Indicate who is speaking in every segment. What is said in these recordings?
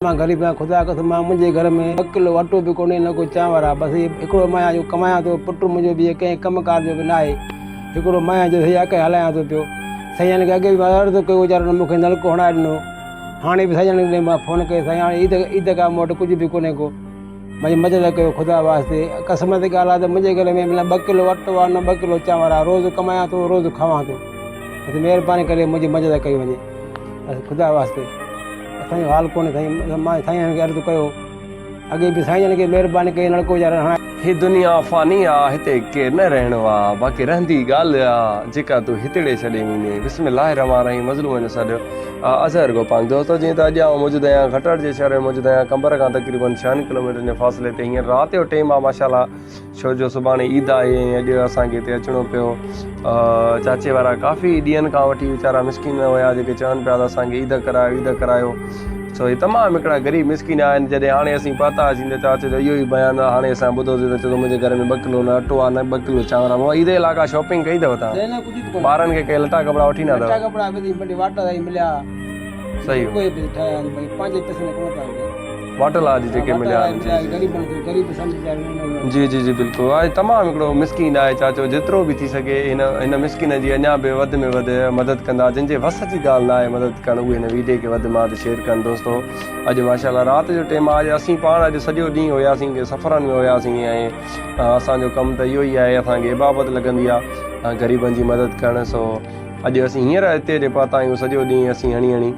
Speaker 1: مان غريب آهيان خدا قسم مان منهنجي گهر ۾ ٻه ڪلو اٽو به ڪونهي نه ڪو چانور آ بس هي هڪڙو مان آهيان جو ڪمايان ٿو پٽ منهنجو به ڪنهن ڪم ڪار جو به ناهي هڪڙو مان آهيان جو سڄي اڪ هلايان ٿو پيو سائين کي اڳي به مان عرض ڪيو ويچارن مون کي نلڪو هڻائي ڏنو هاڻي به سائين ڏي مان فون ڪئي سائين هاڻي عيد عيد کان مون وٽ ڪجهه به ڪونهي ڪو منهنجي مدد ڪيو خدا واسطي قسم تي ڳالهه آ ته منهنجي گهر ۾ نه ٻه ڪلو اٽو آ نه ٻه ڪلو چانور آ روز ڪمايان ٿو روز کاوان ٿو بس مهرباني ڪري منهنجي مدد ڪئي وڃي بس خدا واسطي اسان جو حال ڪونهي سائين مان سائين جن کي عرض ڪيو اڳي به سائين جن کي مهرباني ڪئي نلڪو ويچارن هڻائي.
Speaker 2: هي دنيا فاني آ هتي ڪير نه رهڻو آ باقي رهندي ڳالهه آ جيڪا تون هتڙي ڇڏي ويندين بسم الله الرحمٰن الرحيم مظلومن جو سڏ آ اظهر گوپانگ دوستو جيئن ته اڄ آئون موجود آهيان کٽڙ جي شهر ۾ موجود آهيان قمبر کان تقريبن ڇهن ڪلوميٽرن جي فاصلي تي هينئر رات جو ٽيم آ ماشاءالله ڇو جو سڀاڻي عيد آهي ۽ اڄ اسان کي هتي اچڻو پيو. چاچي وارا ڪافي ڏينهن کان وٺي ويچارا مسڪين هيا جيڪي چون پيا ته اسان کي عيد ڪرايو عيد ڪرايو. سو هي تمام هڪڙا غريب مسڪين آهن. جڏهن هاڻي اسين پهتاسين ته چاچي جو اهو ئي بيان هاڻي اسان ٻڌوسين ته چئي ٿو منهنجي گهر ۾ ٻه ڪلو نه اٽو آهي نه ٻه ڪلو چانور آهي. بابا عيد جي لاء ڪا شاپنگ ڪئي اٿو توهان؟ ٻارن کي ڪي لٽا ڪپڙا وٺي نه اٿو؟ صحيح. واٽر لاج جيڪي مليا آهن جي جي جي بلڪل آهي تمام هڪڙو مسڪين آهي چاچو جيترو به ٿي سگهي هن هن مسڪين جي اڃا به وڌ ۾ وڌ مدد ڪندا جن جي وس جي ڳالهه نه آهي مدد ڪرڻ اهي هن ويڊيو کي وڌ مان وڌ شيئر ڪن دوستو اڄ ماشاء الله رات جو ٽيم آهي اسين پاڻ اڄ سڄو ڏينهن هياسين سفرن ۾ هياسين ۽ اسان جو ڪم ته اهو ئي آهي اسان کي عبابت لڳندي آهي غريبن جي مدد ڪرڻ سو اڄ اسين هينئر هتي اچي پهتا آهيون سڄو ڏينهن اسين هڻي هڻي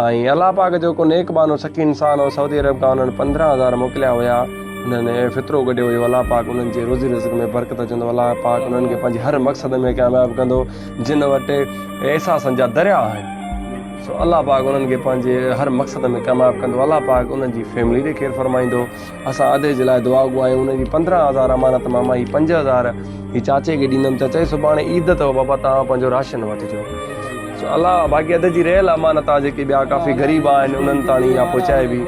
Speaker 2: ۽ الله پاڪ جو ڪو نيڪ ٻانهو سخي انسان هو سعودي عرب کان انهن 15000 موڪليا هيا انهن فطرو ڪڍيو هيو الله پاڪ انهن جي روزي رزق ۾ برڪت وجهندو الله پاڪ انهن کي پنهنجي هر مقصد ۾ ڪامياب ڪندو جن وٽ احساسن جا دريا آهن سو الله پاڪ انهن کي پنهنجي هر مقصد ۾ ڪامياب ڪندو الله پاڪ انهن جي فيملي ڏي خير فرمائيندو اسان ادي جي لاء دعا گو آهيون ان جي 15000 امانت مان مان هي 5000 هي چاچي کي ڏيندم چاچا جي سڀاڻي عيد اٿو بابا توهان پنهنجو راشن وٺجو سو الله باقي ادي جي رهيل امانت آ جيڪي ٻيا ڪافي غريب آهن انهن تاڻي اها پهچائبي.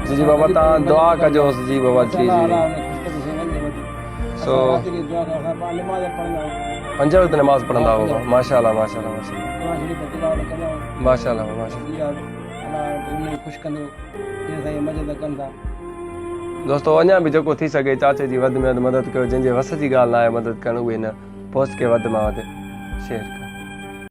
Speaker 2: جي جي بابا توهان دعا ڪجوس جي بابا جي جي سو پنج وقت نماز پڙهندا هئو ماشاء الله ماشاء الله ماشاء الله ماشاء الله دوستو اڃا به جيڪو ٿي سگهي چاچي جي وڌ ۾ وڌ مدد ڪيو جنهن جي وس جي ڳالهه ناهي مدد ڪرڻ اهي هن پوسٽ کي وڌ مان وڌ شيئر ڪيو.